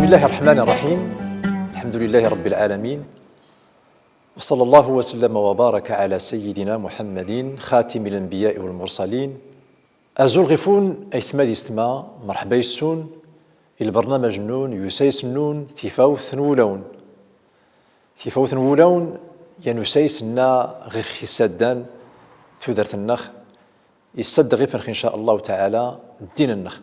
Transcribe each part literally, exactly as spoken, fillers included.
بسم الله الرحمن الرحيم. الحمد لله رب العالمين. وصلى الله وسلم وبارك على سيدنا محمد خاتم الأنبياء والمرسلين. Azul ɣef-wen aytma d istma, merḥba yes-wen i lbernamaj-nnun, i usayes-nnun, Tifawt n Wulawen. Tifawt n Wulawen, yan usayes-nna ɣef-ex issaddan tudert-nnex, issaddɣ ɣef-nnex, in ca Allahu taɛala, ddin-nnex.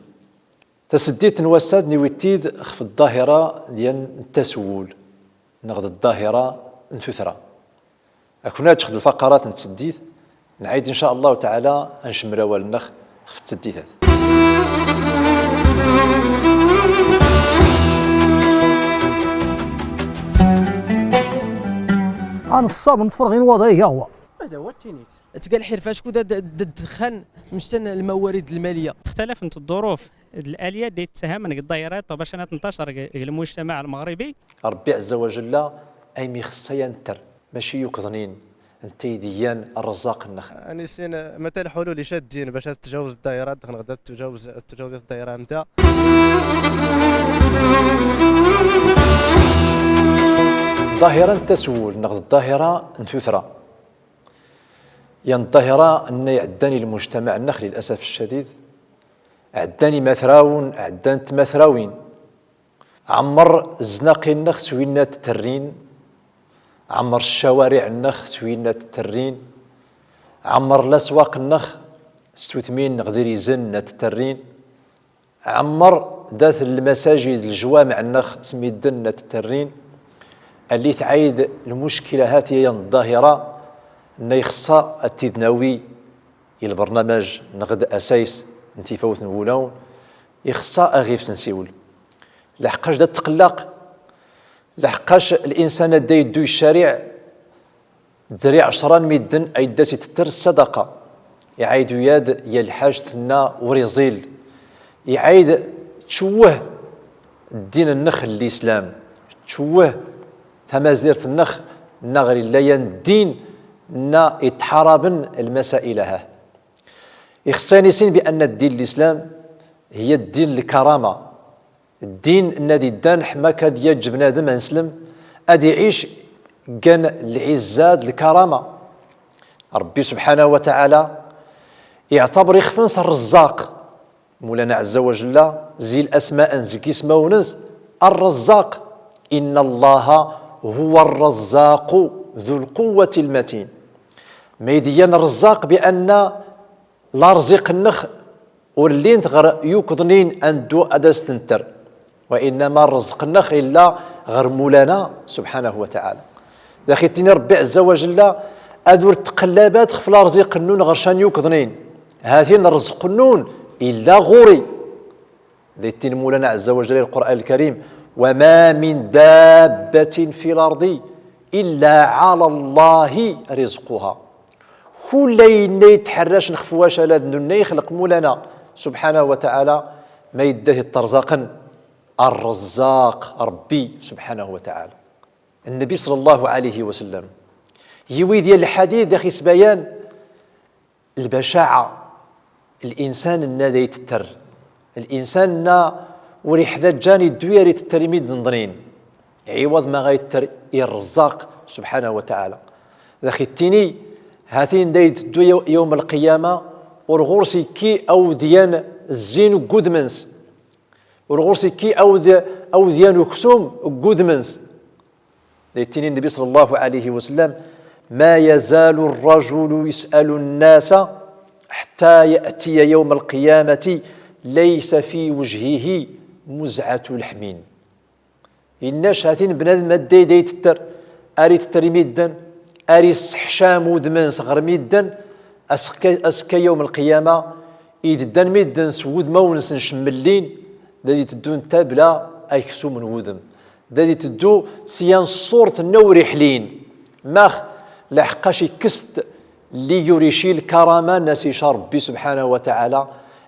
Taseddit n wass-ad niwit-id ɣef ḍḍahira yan n taswul, neɣ d ḍḍahira n tutra. Ad ken-aǧǧeɣ d lfaqarat n tseddit, nɛid in ca Allahu taɛala ad ncemmel awal-nneɣ ɣef tseddit-ad. Anṣṣab n tferɣin waḍa iga ɣwa. Tga lḥirfa acku da, da, da ddxan mectan lmawarid lmaliya. اختلفت الظروف، الآليات دي تساهم من قد دايرات باش أنا تنتشر المجتمع المغربي. Ṛebbi ɛezza wa jalla, a imi ixeṣṣa yan tter, maci yukḍnin, nta i d-iyan Ṛṛezzaq-nnex. Ad nissin mata lḥulul i ca ddin bac ad tǧawez ḍḍayra, ad tǧawez, ad tǧawez ḍḍayra n da. Ḍḍahira n taswul neɣ d ḍḍahira n tutra. Yan ḍḍahira-nna iɛeddan i lmujtamaɛ-nnex, lil'asaf ccadid, ɛeddan i imatrawen, ɛeddan tmatrawin. Ɛemmer zzaq-nnex s winna t-tterrin, ɛemmer ccawariɛ-nnex s winna t-tterrin, ɛemmer laswaq-nnex s tutmin neɣ d irizen nna t-tterrin, ɛemmer dat lmasajid, ljwameɛ-nnex s midden nna t-tterrin. Alli tɛayd lmuckila hati yan ḍḍahira-nna, ixeṣṣa ad t-id-nawi i lbernamaj neɣ d asayes n Tifawt n Wulawen, ixeṣṣa ad ɣif-s nsiwel. Laḥqqac da tettqellaq, laḥqqac linsan da iddu i ccariɛ, dri ɛecra n midden a idda s-itetter ṣṣadaqa. Iɛayd uyad ya lḥajt-nna ur iẓil. Iɛayd tcewweh ddin-nnex n lislam, tcewweh tamazdirt-nnex, nna ɣer illa yan ddin-nna itḥaraben lmasail-aha. Ixeṣṣa ad nissin bi anna ddin n lislam hiya ddin n lkarama. Ddin nna d-iddan ḥma ad yaǧǧ bnadem aneslem, ad iɛic gan lɛizza d lkarama. Ṛebbi subḥanahu wa taɛala iɛtaber ixef-ns Ṛṛezzaq. Mulana ɛezza wa jalla, zi lasma-ns, zeg ismawen-ns, Ṛṛezzaq. Inna Llaha huwa ṛṛezzaqu dhu lquwwati lmatin. Ma i d-iyan Ṛṛezzaq bi anna larẓiq-nnex ur llint ɣer yukḍnin a neddu ad as-ten-nter, wa innama ṛṛezq-nnex illa ɣer Mulana subḥanahu wa taɛala. Daxi ittini Ṛebbi ɛezza wa jalla, ad ur tqellabat xef larẓiq-nnun ɣer ca n yukḍnin. Hatin ṛṛezq-nnun illa ɣur-i. Da ittin Mulana ɛezza wa jalla i Lqur'an Lkarim: وما من دابة في الأرض إلا على الله رزقها. Kull ayenna itḥerracen xef wacal-ad-nnun nna ixleq Mulana subḥanahu wa taɛala, ma idda-t iṭṭerẓaqen Ṛṛezzaq, Ṛebbi subḥanahu wa taɛala. Nnbi ṣalla Llahu ɛalayhi wa sallam, yiwi-d ya lḥadit daxi isbayan lbacaɛa n linsan nna da itetter. Linsan nna ur iḥdaǧ jan iddu ar itetter i midden ḍnin, ɛiwaḍ ma ɣa itetter i Ṛṛezzaq subḥanahu wa taɛala. Daxi ittini, hatin da iteddu yaw-, yawm lqiyama, ur ɣur-s ikki awedyan zzin g udem-ns. Ur ɣur-s ikki awed-, awedyan uksum g udem-ns. Da ittini Nnbi ṣalla Llahu ɛalayhi wa sallam: ما يزال الرجل يسأل الناس حتى يأتي يوم القيامة ليس في وجهه مزعة لحم. Inna-c hatin bnadem adday da itetter, ar itetter i midden, ar isseḥcam udem-ns ɣer midden, asekka, asekka yawm lqiyama, i d-ddan midden s wudmawen-nsen cemmellin, da d-iteddu netta bla aksum n wudem. Da d-iteddu s yan ṣṣurt nna ur iḥlin. Max? Laḥqqac ikkes-d lli ur ici lkarama nna s-ica Ṛebbi subḥanahu wa taɛala,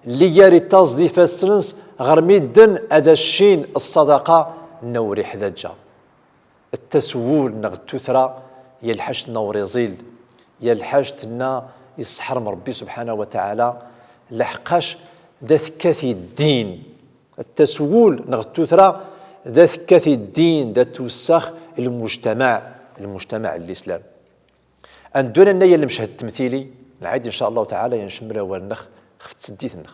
lli ar ittaẓ d ifassen-ns ɣer midden ad accin ṣṣadaqa nna ur iḥdaǧ. Ttasuwul neɣ d tutra ya lḥact nna ur iẓil, ya lḥact nna isseḥrem Ṛebbi subḥanahu wa taɛala, laḥqqac da tekkat i ddin. Ttasuwul neɣ d tutra da tekkat i ddin, da twessax lmujtamaɛ, lmujtamaɛ n lislam. Ad neddu ad nɛnna ya lmeched ttemtili, nɛid in ca Llah taɛala, ya ncemmel awal-nnex ɣef tseddit-nnex.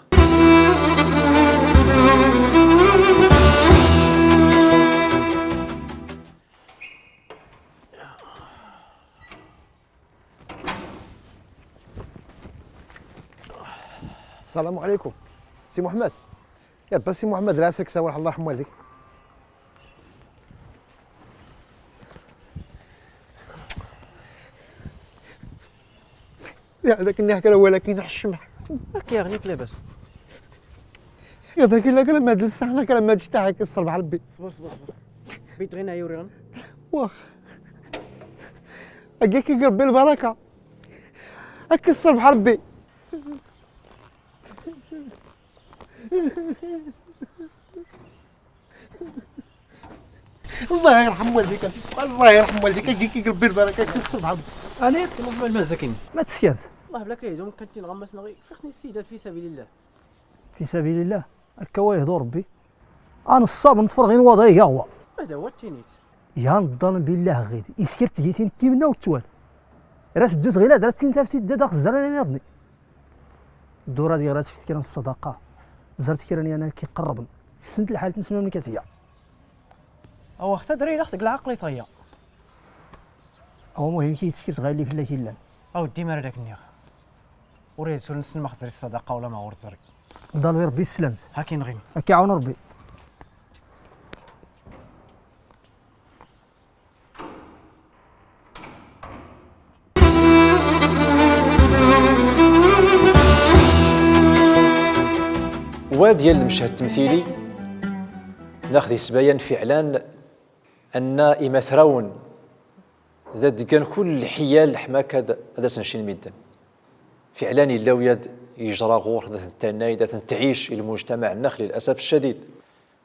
السلام عليكم. سي محمد. يا با سي محمد، راسك ساوى، الله يرحم والديك. يا هذاك النهكة ولا كاين حشمة. راك يا غنيك لاباس؟ يا ذاك إلا كان ما دلس حنا كان ما تشتاحك الصرب على البيت. صبر، صبر، صبر. بيت غينا يوريغن. واخ. أجيك يقرب البركة. أكسر بحربي. الله يرحم والديك، الله يرحم والديك، أجيك يقرب البركة، أكسر بحربي. أنا يتصل بالمساكين. ما تسكت. الله بلاك ليه، دوم كنت نغمس نغي، فيخني السيدات في سبيل الله. في سبيل الله. هكا هو يهضر ربي. أنا الصابر نتفرغ غير وضعي يا هو. هذا هو التينيت. يا نضن بالله غير. إسكرت جيتين كي منا وتوال. راس الدوز غير هذا، تين تافتي دا داخل الزرع اللي يضني. الدورة دي راس فيت كان الصدقة. زرت كيراني أنا كي قربن. سنت الحالة نسمع من كاسية. أو أخت دري لخت قلع عقلي طيا. أو مهم كي تسكرت غير اللي في الله كيلان. أو ديما هذاك النيغ. وريد سول نسن ما خزري الصدقة ولا ما ورد زري. نضال غير ربي السلامت. هاكي نغيم. هاكي عاون ربي. واد يا المشهد التمثيلي ناخذ يسبايا فعلا أن إمثراون ذا دقان كل الحيال حماك هذا سنشين ميدن. فعلا إلا وياد يجرى غور ذا تنتناي ذا تنتعيش المجتمع النخ للأسف الشديد.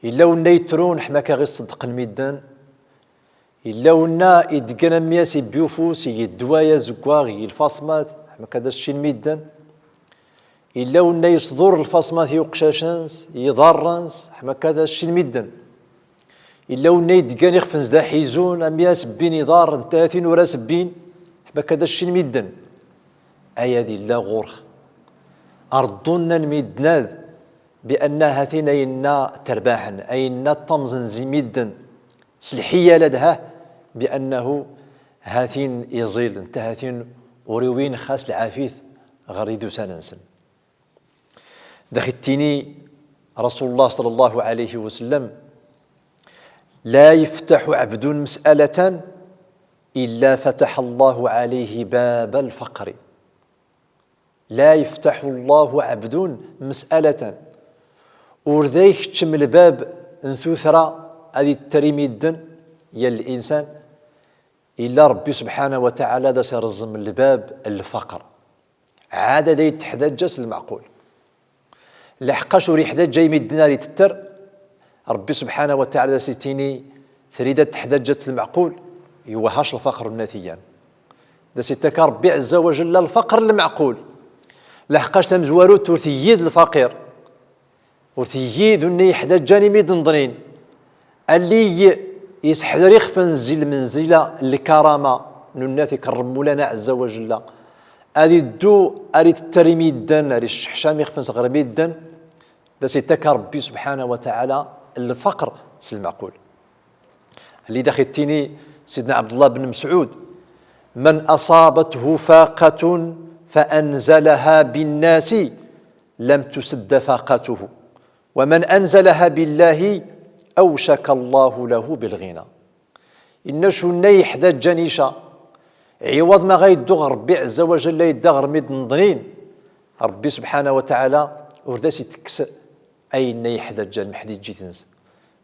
إلا ونا يترون حماك غير صدق الميدن. إلا ونا يدقن أمياس يبيوفوس يدوايا زقواغي الفاصمات حماك هذا الشين ميدن. إلا ونا يصدر الفاصمات يوقشاشنس يضارنس حماك هذا الشين ميدن. إلا ونا يدقان يخفن زدا حيزون، أم ياس بين يضار، نتاثين وراس بين، حبا كذا الشين ميدن. أيا ذي لا غورخ. أرضنا الميدناذ بأن هاثين أينا ترباحن، أينا طمزن زي ميدن. سلحية لدها بأنه هاثين يزيل، نتا هاثين أوريوين خاص العافيث غريدو ساننسن. داخل التيني رسول الله صلى الله عليه وسلم: "لا يفتح عبد مسألة إلا فتح الله عليه باب الفقر." لا يفتح الله عبد مسألة. Ur da ikeččem lbab n tuttra ad itter i midden, ya l'insan, إلا ربي سبحانه وتعالى دا سيرزم الباب الفقر. عاد دا يتحدجس المعقول. لحقاش ور يحدجا يمدنا لي تتر. ربي سبحانه وتعالى دا سيتيني تريد تحدجت المعقول. يوهاش الفقر النثيان. دا سيتكا ربي عز وجل الفقر المعقول. لحقاش تمزواروت ور تييد الفقير. Ur tigi d unna iḥdaǧǧan i mi d-nḍnin. Alli yesḥder ixef n zi lmenzila n lkarama n unna ikerrem Mulana ɛezza wa jella. Ad iddu, ar itetter i midden, ar icceḥcam ixef-ns ɣer midden, da as-ittakka Ṛebbi subḥanahu wa taɛala lfaqr s lmeɛqul. Alli dax ittini Sidna Ɛebdullah ben Mesɛud: من أصابته فاقة فأنزلها بالناس لم تسد فاقته، ومن أنزلها بالله أوشك الله له بالغنى. Inna c unna iḥdaǧǧan ica, ɛiwaḍ ma ɣa iddu ɣer Ṛebbi ɛezza wa jalla, idda ɣer midden nḍnin, Ṛebbi subḥanahu wa taɛala ur da as-itekkes ayenna iḥdaǧǧan, mḥdiǧǧit-ns.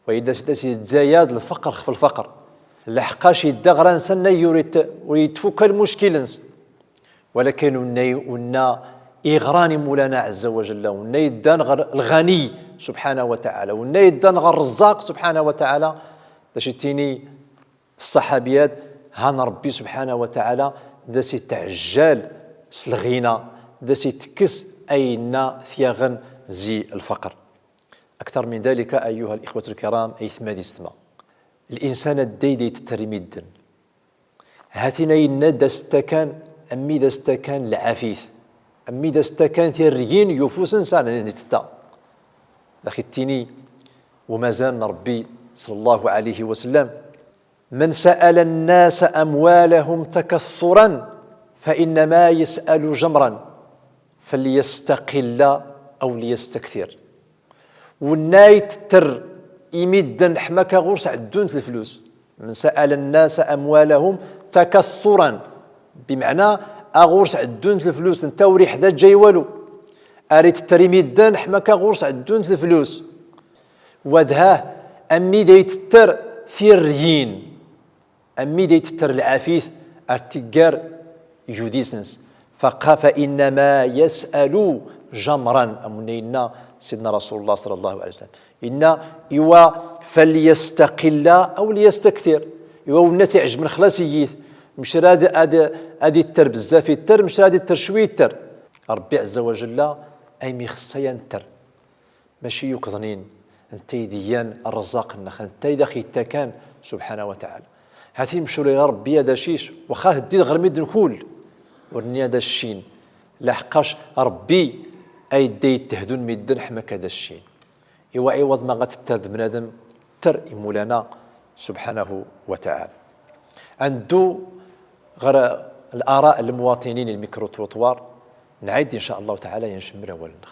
Wa da as-, da as-izzayad lfaqr xef lfaqr. Lḥeqqac idda ɣer-nsen ayyur it-, ur itfukka lmuckil-ns. Walakin unna, unna iɣran i Mulana ɛezza wa jalla, unna iddan ɣer lɣani subḥanahu wa taɛala, unna iddan ɣer rrezzaq subḥanahu wa taɛala, da c-ittini ṣṣaḥabiyat, han Ṛebbi subḥanahu wa taɛala da as-itɛejjal s lɣina, da as-itekkes ayenna t-yaɣen zi lfaqr. أكثر من ذلك أيها الإخوة الكرام, aytma d istma. Linsan adday da itetter i midden. Hatina inna-d a s-ttakan, a mmi da s-ttakan lɛafit, a mmi da s-ttakan tirrigin i ufus-nnes, a nen itetta. Dax ittini umazan n Ṛebbi صلى الله عليه وسلم: من سأل الناس أموالهم تكثرا فإنما يسأل جمرا فليستقل أو ليستكثر. Wennay itetter i midden ḥma ka ɣur-s ɛeddunt leflus. من سأل الناس أموالهم تكثرا, bimɛna a ɣur-s ɛeddunt leflus, netta ur iḥdaǧa i walu. Ar itetter i midden ḥma ka ɣur-s ɛeddunt leflus. Wa dha, a mmi da itetter tirrigin, a mmi da itetter lɛafit ar tiggar i judi-nnes. فق-, فإنما يسأل جمرا, am wennay inna Sidna Rasul Llah صلى الله عليه وسلم. Inna, iwa, فليستقل أو ليستكثر. Iwa wenna a t-iɛejben xlas iyyit. Mec ra ad, ad, ad itetter bezzaf itetter, mec ra ad itetter cwi itetter. Ṛebbi عز وجل a ym-ixeṣṣa a netter. Maci yukḍnin, netta i d-iyan Ṛṛezzaq-nnex, netta i dax ittakan, سبحانه وتعالى. Hati mec ur ira Ṛebbi ad acic, waxxa teddiḍ ɣer midden kull, ur nnin ad accin, laḥeqqac Ṛebbi a yedda ittehdun midden ḥma ka ad accin. Iwa ɛiwaḍ ma ɣa tetter d bnadem, tter i Mulana سبحانه وتعالى. A neddu ɣer الآراء n lmuwaṭinin, lmikru-trottoir, nɛid إن شاء الله تعالى, i ncemmel awal-nneɣ.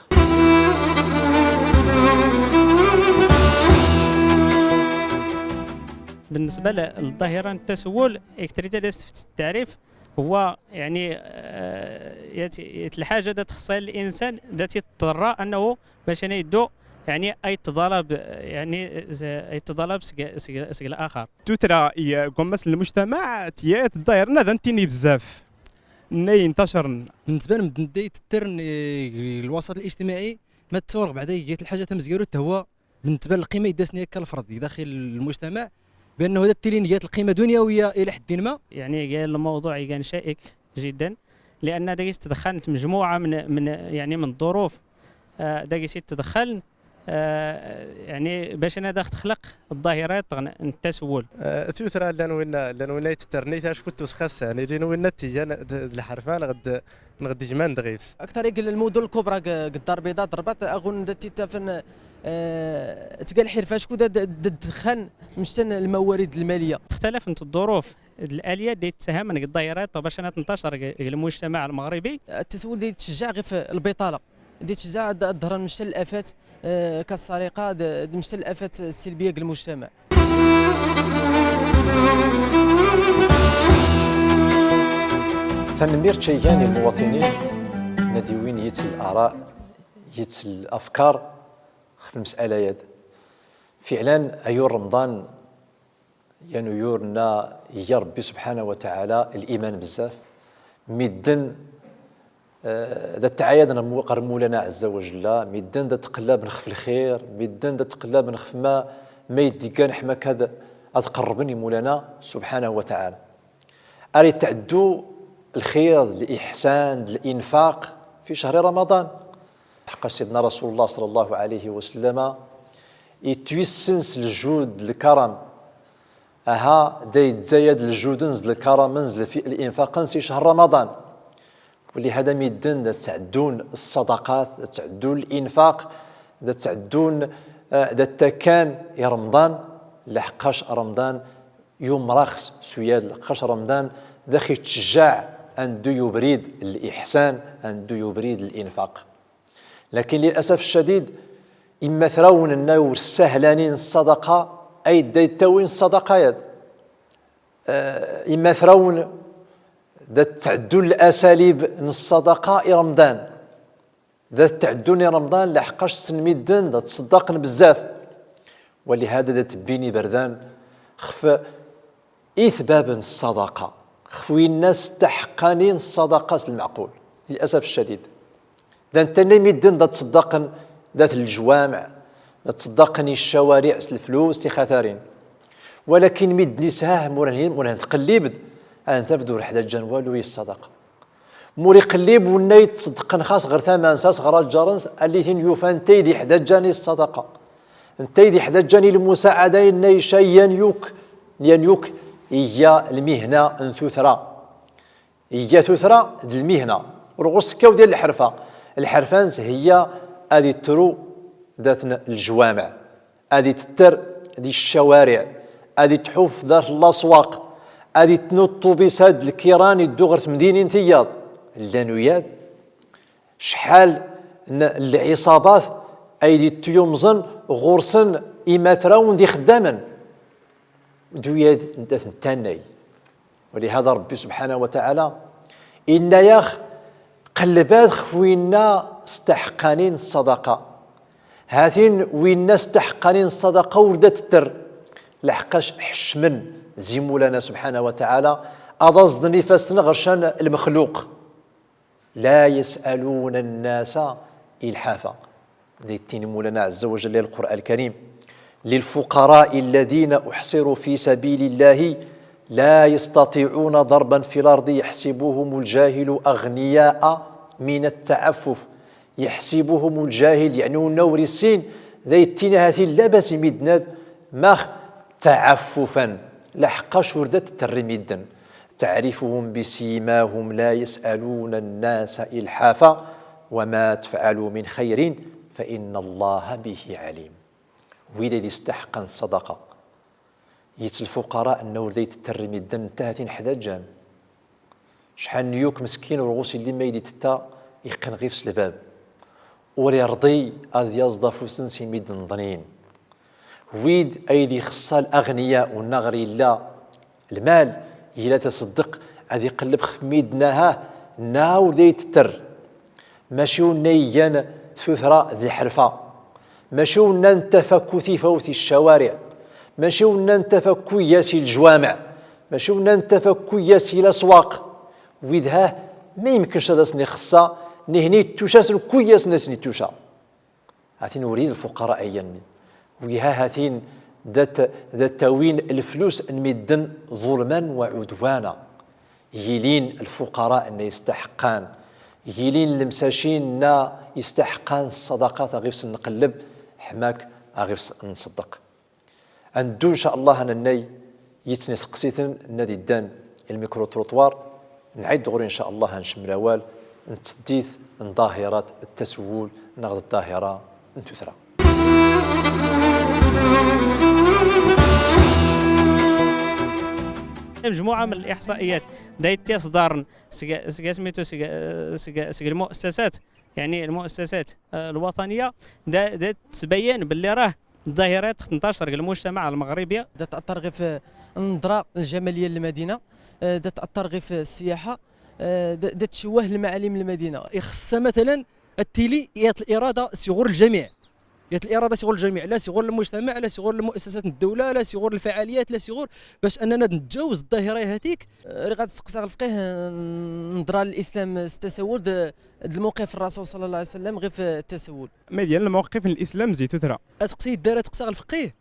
بالنسبة ل-, للظاهرة n التسول, إكتريتا ديست في التعريف, هو يعني, آه، يت-، يت-، الحاجة دا تخصها الإنسان دا تضطر أنه باش أنا يدو، يعني، أيتضرب، يعني، ز-، أيتضرب سق-، سق-، سق الآخر. Tutra i, euh, gummas n lmujtamaɛ, tiyat ḍahiṛ-nna da ntini bezzaf. Nna intacarn. بالنسبة لمدن داي تترن، إيه، الوسط الاجتماعي، ما تصور بعدا يجي الحاجة تمزيرو تهوى بالنسبة للقيمة يداسني هكا الفرد داخل المجتمع، بأنه دا تيلين جات القيمة دنيوية إلى حد ما. يعني، قال الموضوع كان شائك جدًا، لأن دا قيس تدخلت مجموعة من، من، يعني، من الظروف، آه، دا قيس تدخل، آه، يعني، باش أنا دا تخلق الظاهرة تغن-، التسول. آه، tutra llan winna, llan winna itterni tac kuttus xas, يعني, llan winna tijan d-, d lḥerfan ɣ-, نغدي جمان دغيفس. أكثر يقل المدن الكبرى ق-، قد الدار البيضاء ضربت أغن دا تيتافن، آه، تقال حرفة شكو دا، دا، دا دخان مشتن الموارد المالية. اختلفت الظروف، الآليات دي تساهم من قد الظاهرات باش أنا تنتشر ق-، المجتمع المغربي. التسول دي تشجع غير في البطالة، دي تشجع د-، الظهر مشتن الآفات، آه، كالسرقة، د-، د-، مشتن الآفات السلبية ق المجتمع. Tanemmirt caygan i lmuwaṭinin n ad iwin yits l'ara, yits l'afkar xef lmes'ala-yad. Fiɛlan, ayyur Remḍan, yan uyyur nna iga Ṛebbi subḥanahu wa taɛala liman bezzaf. Midden, eh, da ttɛayaden ɣer Mu-, ɣer Mulana ɛezza wa jella, midden da ttqellaben xef lxir, midden da ttqellaben xef ma, ma i-d-iggan ḥma akka ad, ad qerrben i Mulana subḥanahu wa taɛala. Ar itɛeddu lxir, liḥsan, linfaq fi cehri Remḍan. Ḥeqqa Sidna Rasul Llah ṣalla Llahu ɛalayhi wa sallam ittwissen s ljud, lkaram. Aha, da izzayad ljud-nnes d lkaram-nnes d lfi-, linfaq-nnes i cehri Remḍan. Wa lihada midden da ttɛeddun ṣṣadaqat, da ttɛeddun linfaq, da ttɛeddun, eh, da ttakkan i Remḍan, laḥeqqac Remḍan yumrax s uyad, laḥeqqac Remḍan da ax-ittcejjaɛ a neddu i ubrid n liḥsan, a neddu i ubrid n linfaq. Lakin lil'asaf ccadid, immatrawnen-nna ur ssahlanin ṣṣadaqa, ay da ittawin ṣṣadaqa-yad. Eh, immatrawnen da ttɛeddun l'asalib n ṣṣadaqa i Remḍan. Da ttɛeddun i Remḍan, laḥeqqac ssnen midden da ttṣeddaqen bezzaf. Wa lihada da ttebbin iberdan xef isbab n ṣṣadaqa, xef winna staḥeqqanin ṣṣadaqa s lmeɛqul. Lil'asaf ccadid. Da nttannay midden da ttṣeddaqen dat leǧwameɛ, da ttṣeddaqen i ccawariɛ s leflus tixatarin. Walakin midden ishahmen, ma ur hen-, ma ur hen-tqellibed, ad hen-tafed ur ḥdaǧǧan walu i ṣṣadaqa. Ma ur iqellib wenna ittṣeddqen xas ɣer taman-s, xas ɣer aǧǧar-nnes, alli-t-in yufan tay d-iḥdaǧǧan i ṣṣadaqa. Netta i d-iḥdaǧǧan i lmusaɛada inna ica yan yuk, yan yuk, iga lmihna n tutra. Iga tutra d lmihna. Ur ɣur-s tekka-w di lḥerfa. Lḥerfa-ns hiya ad ittru dat n lǧwameɛ, ad ittetter di ccawariɛ, ad ittḥuf dat n laswaq, ad ittnu ṭṭubisat d lkiran iddu ɣer temdinin tiyaḍ. Llan uyad, cḥal n lɛiṣabat ay d-ittuyumẓen ɣur-sen imatrawen d ixeddamen. D uyad n dat n tannay. Walihada Ṛebbi subḥanahu wa taɛala inna-yaɣ, qelleb-ad ɣef winna steḥqanin ṣṣadaqa. Ha-t-in winna steḥqanin ṣṣadaqa ur da tetter. Laḥqqac ḥeccmen zi Mulana subḥanahu wa taɛala, ad aẓḍen ifassen ɣer can lmexluq. لا يسألون الناس إلحافا. Day ittini Mulana ɛezza wa jalla i Lqur'an Lkarim: للفقراء الذين أحصروا في سبيل الله لا يستطيعون ضربا في الأرض يحسبهم الجاهل أغنياء من التعفف. يحسبهم الجاهل, yeɛni unna ur issin, day ittini ha-t-in labas i middn-ad, max تعففا, laḥqqac ur da tetter i middn. تعرفهم بسيماهم لا يسألون الناس إلحافا وما تفعلوا من خير فإن الله به عليم. Wid ay d-isteḥqan ṣṣadaqa, yat lfuqara, nna ur da itetter i middn, netta ha-t-in ḥdaǧan. Cḥal n yuk meskin ur ɣur-s illi ma i d-itetta, iqqim ɣif-s lbab. Ur irḍi ad yaẓ afus-ns i middn ḍnin. Wid ay d-ixeṣṣa الأغنياء, unna ɣer illa lmal, ila taṣeddeq, ad iqelleb xef middn, aha, nna ur da itetter. Maci unna igan tutra d lḥerfa. Maci unna nttaf akk tifawt i ccawariɛ. Maci unna nttaf akk kuyas i lǧwameɛ. Maci unna nttaf akk kuyas i laswaq. Wid, ha, ma imkenc ad asn-ixeṣṣa, nihni ittuca-asn kuyas-nn asn-ittuca. Ha-t-in ur illi lfuqara ay yanni. Wiha ha-t-in da t-, da ttawin leflus n middn ḍulman wa ɛudwana. Gilin lfuqara nna isteḥqan. Gilin lemsakina isteḥqan ṣṣadaqat a ɣif-s nqelleb, ḥmak a ɣif-s nṣeddeq. A nddu, in ca Allah, a nannay, yid-s n iseqsiten nna d-iddan i lmicro-trottoir, nɛid ɣur-i, in ca Allah, a ncemmel awal n tseddit n ḍahirat n taswul neɣ d ḍahira n tutra. مجموعة من الإحصائيات دا يتيصدرن سق، سق سميتو، سق، سق، سق المؤسسات، يعني المؤسسات، آه، الوطنية، دا، دا تبين باللي راه الظاهرة تنتشر في المجتمع المغربي. دا تأثر غير في النظرة الجمالية للمدينة، آه، دا تأثر غير في السياحة، آه، دا، دا تشوه المعالم المدينة. يخص مثلًا التيلي يات الإرادة سيغور الجميع. يات الإرادة سيغور الجميع، لا سيغور المجتمع، لا سيغور المؤسسات الدولة، لا سيغور الفعاليات، لا سيغور باش أننا نتجاوز الظاهرة هاتيك. آه، ري غاد تسقسى الفقيه، آه، نظرة الإسلام التسول د، د الموقف الرسول صلى الله عليه وسلم غير في التسول. مزيان الموقف الإسلام زي توثرة. أتقصي دار تقصى الفقيه،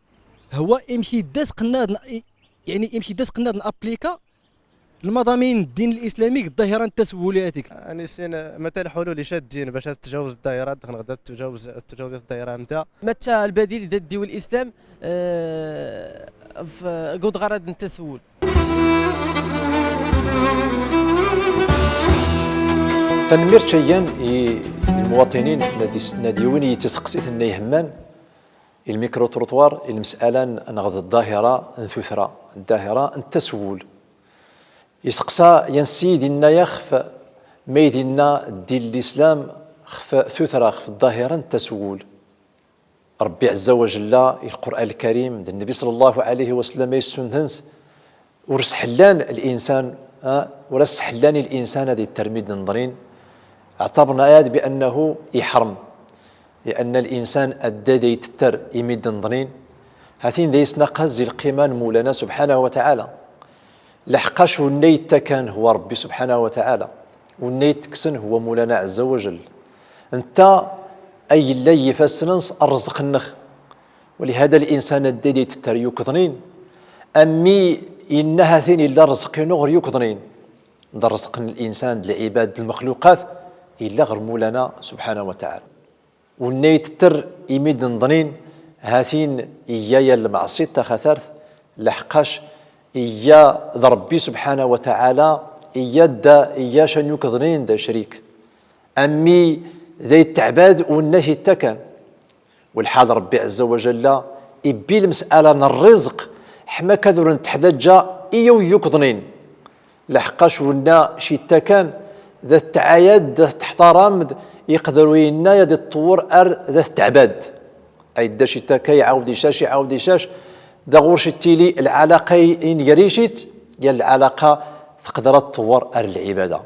هو إمشي داس قناد ن-، يعني إمشي داس قناد نأبليكا المضامين الدين الإسلامي الظاهرة التسولية هاتيك. أني سين متى الحلول يشا الدين باش تتجاوز الظاهرة، دخل غدا تتجاوز، تتجاوز الظاهرة متى؟ متى البديل دا الدين والإسلام، آه، في قود غرض التسول؟ Tanemmirt ca yan i lmuwaṭinin, nna d-, nna d-yiwin i tiseqsit nna iheman i lmicro-trottoir, i lmes'ala n, neɣ d ḍḍahira n tutra, ḍḍahira n taswul. Iseqsa yan ssiyid inna-yaɣ xef mayd inna ddin n lislam xef tutra, xef ḍḍahira n taswul. Ṛebbi ɛezza wa jella, i Lqur'an Lkarim, d Nnabi ṣalla Llahu ɛalayhi wa sallam, i ssunnat-ns, ur sḥellan linsan, a, ur as-sḥellan i linsan ad itter midden ḍnin. Ɛtabrna-t bi annahu iḥrem, li'anna linsan adday da itetter i midden ḍnin, ha-t-in da yesnaqas zi lqima n Mulana subḥanahu wa taɛala. Laḥqqac unna ittakan huwa Ṛebbi subḥanahu wa taɛala, unna ittekksen huwa Mulana ɛezza wa jell. Netta ay yellan i yifassen-ns ṛṛezq-nneɣ. Wa lihada linsan adday da itetter yakk ḍnin, a mmi inna ha-t-in illa ṛṛezq-inu ɣer yakk ḍnin. D ṛṛezq n linsan, d lɛibad, d lmexluqat, illa ɣer Mulana subḥanahu wa taɛala. Unna itetter i midden ḍnin, Hatin iyya yan lmeɛṣit taxatart, laḥqqac iyya d Ṛebbi subḥanahu wa taɛala, iyya da, iyya ca n-yukeḍnin da crik. Ammi da itteɛbad wenna a t-ittakan. Walḥal Ṛebbi ɛezza wa jalla ibbi lmes'ala n ṛṛizq, ḥma kan ur nettḥdaǧa i yaw n-yukeḍnin. Laḥqqac wenna c-ittakan, da tettɛayad, da tetteḥtaramd, iqder wenna ad iṭṭewwer ar da tetteɛbad. Aydda c-ittaka, iɛawed icac, iɛawed icac, da ɣur-c ittili lɛalaqa inger-ic, yan lɛalaqa teqder ad tṭewwer ar lɛibada.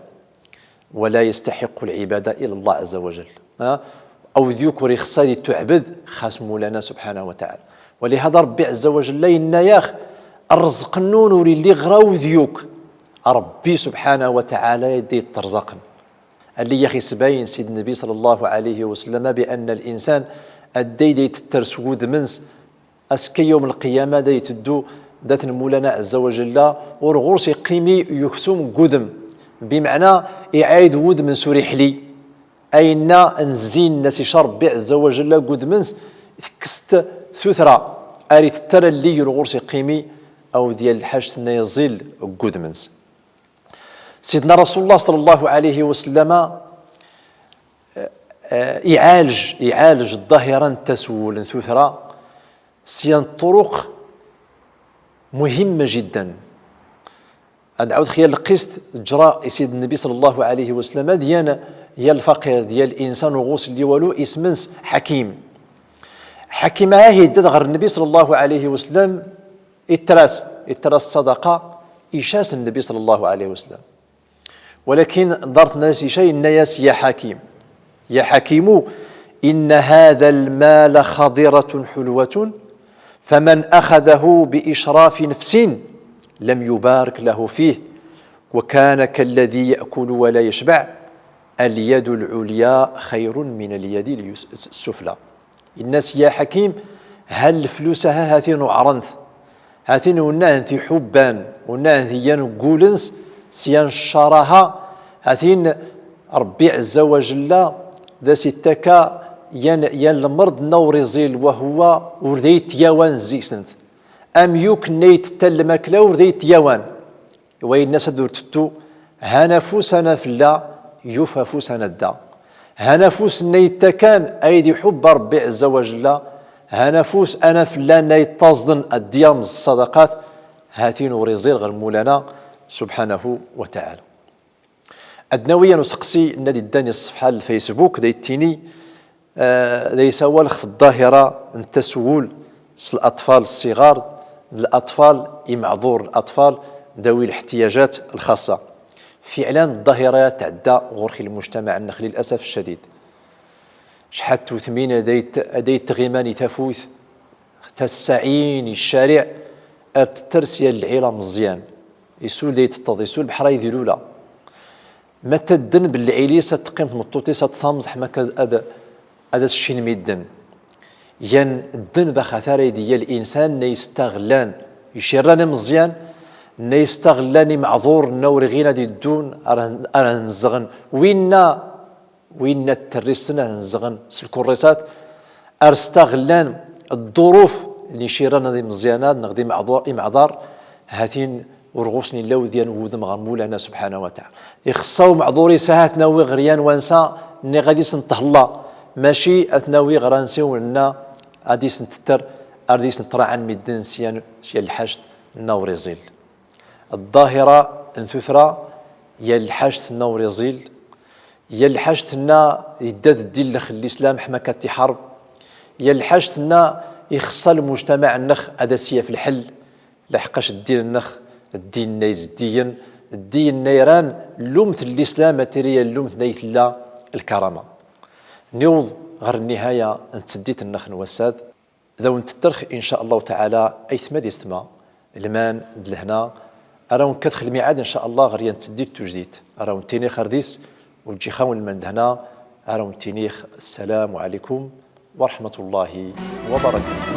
ولا يستحق العبادة إلا الله عز وجل. Ha? Awd i-, ur ixṣṣa ad ittuɛbed xas Mulana subḥanahu wa taɛala. Walihada Ṛebbi ɛezza wa jalla inna-yaɣ, ṛṛezq-nnun ur illi ɣer awd i-, Ṛebbi subḥanahu wa taɛala i d-iṭṭerẓaqen. Alli yaɣ-isbayen Sidna Nnbi ṣalla Llahu ɛalayhi wa sallam بأن الإنسان, adday da itetter s wudem-ns, askka yawm lqiyama da iteddu dat n Mulana ɛezza wa jalla, ur ɣur-s iqqimi uksum n wudem. Bimeɛna, iɛayd wudem-ns ur iḥli. Ayenna n zzin-nni a s-ica Ṛebbi ɛezza wa jalla deg wudem-ns, tekkes-t tutra, ar itetter alli ur ɣur-s iqqimi, awd yan lḥaǧt-nni iẓil deg wudem-ns. Sidna Rasul Llah ṣalla Llahu ɛalayhi wa sallam, eh, eh, iɛalej, iɛalej ḍḍahira n taswul n tutra, s yan ṭṭuruq muhimma jiddan. Ad nɛawed xir lqist, ǧra i Sidna Nnbi ṣalla Llahu ɛalayhi wa sallam, d yan, yan lfaqir, d yan linsan ur ɣur-s illi walu, isem-ns Ḥakim. Ḥakim-a iɛedda-d ɣer Nnbi ṣalla Llahu ɛalayhi wa sallam, itter-as, itter-as ṣṣadaqa, ica-as Nnbi ṣalla Llahu ɛalayhi wa sallam. Walakin ḍart-nni a s-ica, inna-yas: يا حكيم، يا حكيم، إن هذا المال خضرة حلوة، فمن أخذه بإشراف نفس لم يبارك له فيه، وكان كالذي يأكل ولا يشبع، اليد العليا خير من اليد اليس-، السفلى. Inna-s: Ya Ḥakim, ha leflus-aha hatin uɛrent, hatin wenna hen-t-iḥubban, wenna hen-t-igan deg wul-ns, s yan ccaraha, hatin Ṛebbi ɛezza wa jalla da s-ittaka yan, yan lmerḍ n awriẓil, wa huwa ur da ityawan zik-sent. Amyuk nna itetta lmakla ur da ityawan. Wa inna-s ad ur tettu, han afus ana fella, yuf afus ana dda. Han afus nna ittakan, ayd iḥubba Ṛebbi ɛezza wa jalla, han afus ana fella nna ittaẓḍen ad d-irmez ṣṣadaqat, hatin ur iẓil ɣer Mulana subḥanahu wa taɛala. Ad nawi yan useqsi nna d-iddan i ṣṣefḥa n lfaysbuk, da ittini, Eh, da isawal xef ḍḍahira n taswul s laṭfal ṣṣiɣar, d laṭfal imeɛḍur, laṭfal dawi liḥtiyajat lxaṣṣa. Fiɛlan, ḍḍahira-ya tɛedda ɣur-x i lmujtamaɛ-nnex, lilasaf ccadid. Cḥat n tutmin a da it-, a da itɣiman i tafuyt, tassɛin i ccariɛ, ar tetter s yan lɛila meẓyan. Isul da iteṭṭeḍ, isul bḥra i d-ilula. Mata ddnb n lɛil-is ad teqqim tmeṭṭut-is ad tamẓ ḥma ad, ad, ad as-ccin midden. Yan ddnb axatar ayd iyya linsan nna istaɣlan icirran imeẓyan, nna istaɣlan imeɛḍuren nna ur ɣin ad iddun ar, ar hen-zɣen winna, winna terrisen ar hen-zɣen s lkurriṣat, ar staɣlan ḍḍuruf n icirran d imeẓyan-ad neɣ d imeɛḍu-, imeɛḍar, hatin ur ɣur-sen illa awd yan n wudem ɣer Mulana subḥanahu wa taɛala. Ixeṣṣa umeɛḍur-is ad t-nawi ɣer yan wansa, nniɣ ad isen-thella, maci ad t-nawi ɣer ansi ur nenna ad isen-tetter, ar d isen-traɛan midden s yan, s yan lḥact nna ur iẓil. Ḍḍahira n tutra, ya lḥact nna ur iẓil, ya lḥact nna idda-d ddin-nnex n lislam ḥma akka tiḥerb, ya lḥact nna ixeṣṣa lmujtamaɛ-nnex ad as-yaf lḥel, laḥqqac ddin-nnex, ddin nna izeddigen, ddin nna iran llumt n lislam ad tili llumt nna itella lkarama. Niweḍ ɣer nnihaya n tseddit-nnex n wass-ad. Ad awen-tetterx, in ca Allahu taɛala, aytma d istma, lman d lehna. Ar awen-kkatx lmiɛad, in ca Allah, ɣer yan tseddit tujdit. Ar awen-tiniɣ xerdis, u ǧǧiɣ-awen lman d lehna. Ar awen-tiniɣ, السلام عليكم ورحمة الله وبركاته.